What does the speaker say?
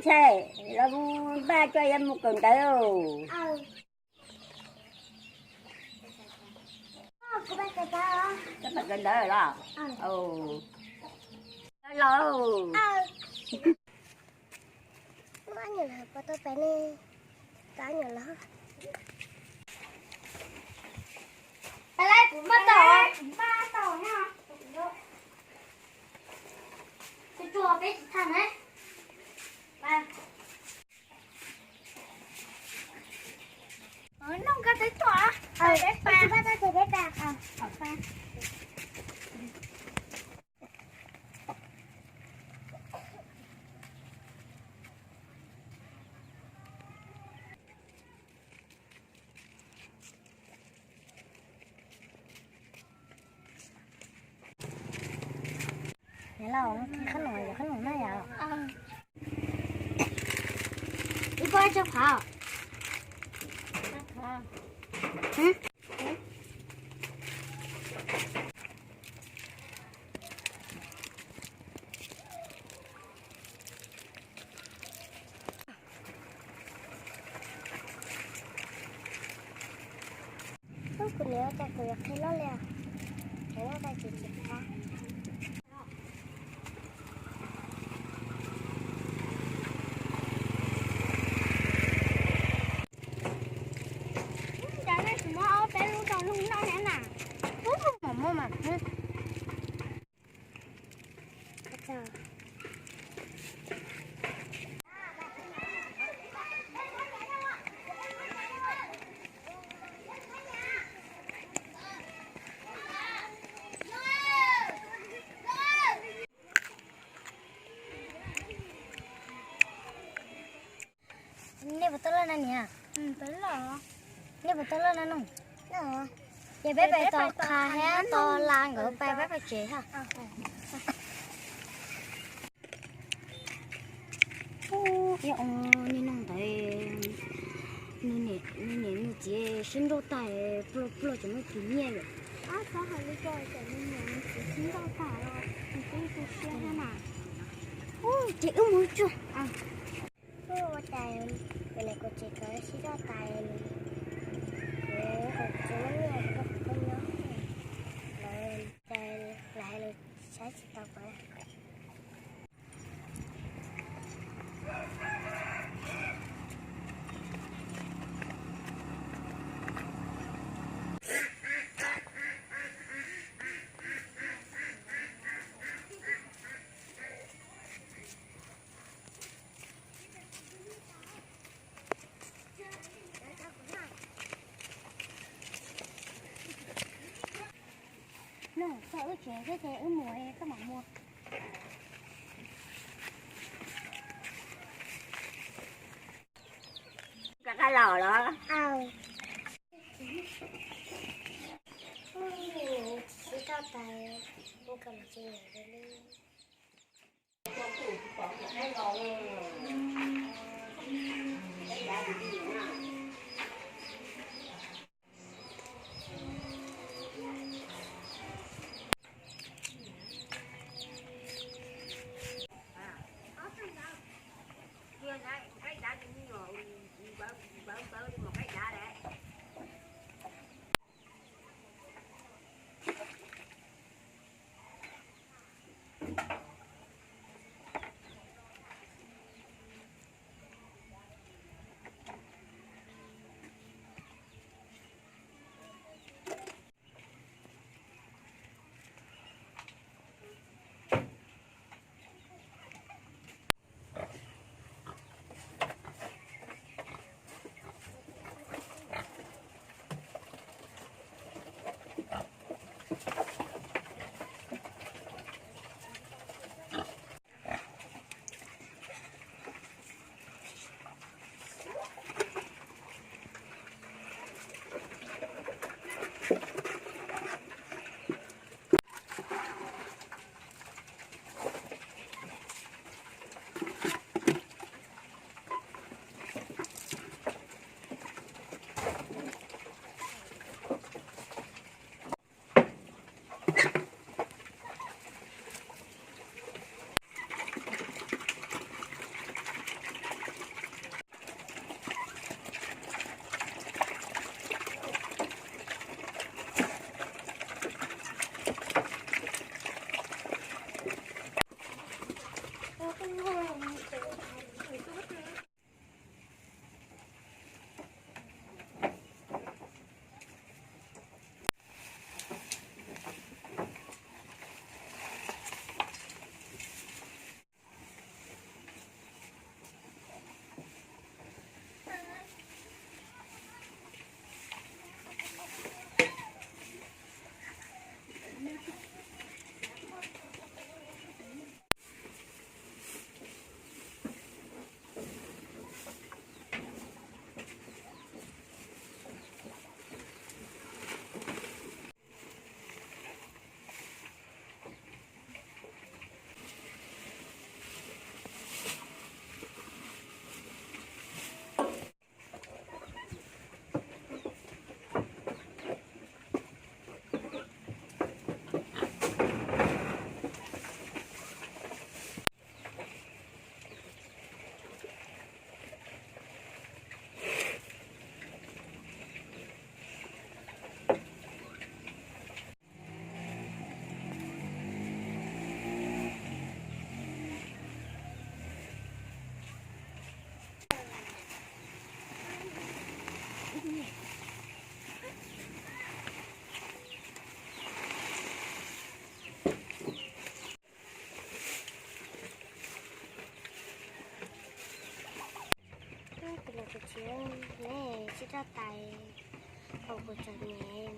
Tshaj, los npaj tso yuav mus kawm ntawv. Kawm ntawv los? Los. Kuv npaj tau, kuv npaj tau na. Tsuag tsuag peb tsis tag na. Noj koj teb tuaj, peb pa. Niam laus, qhov no yog qhov no na yom? Ib pob tsib phav. Ub, kuv niam, cas kuv yuav qhia loj li os? Kuv nyob tau tsis tsis qab. Cas nej tsis muab ob peb lub rau luag noj thiab na? Ub, mam muab mas. Nej puas tau loj na niam? Nej puas tau loj na nus? Ces peb pais tos qha thiab tos la nkawd pais peb pais tsev ha. Ub, ib ob niag noog ntawd, nws niam nws txiv sib nrauj tag, pluag pluag tseem muaj tus nyiaj yom. Ab, txhob hais li ko, cov nws niam nws txiv sib nrauj tag los nws kuj tu siab thiab na. Ub, ces wb mus tsuag. Ua cas kuv niam kuv txiv txawm sib nrauj tas, kuv tsis muaj nyiaj rau kuv poj nyob, lawv cas lawv hais lus saib tsis taus kuv. Nug, koj wb tsev thiab ces wb mus, koj mam mus. Koj qab los los? Tsis tau tas, mus kom tsis nyiam li. Tsis, neb sib roj tais, hos kuv tseem nyem.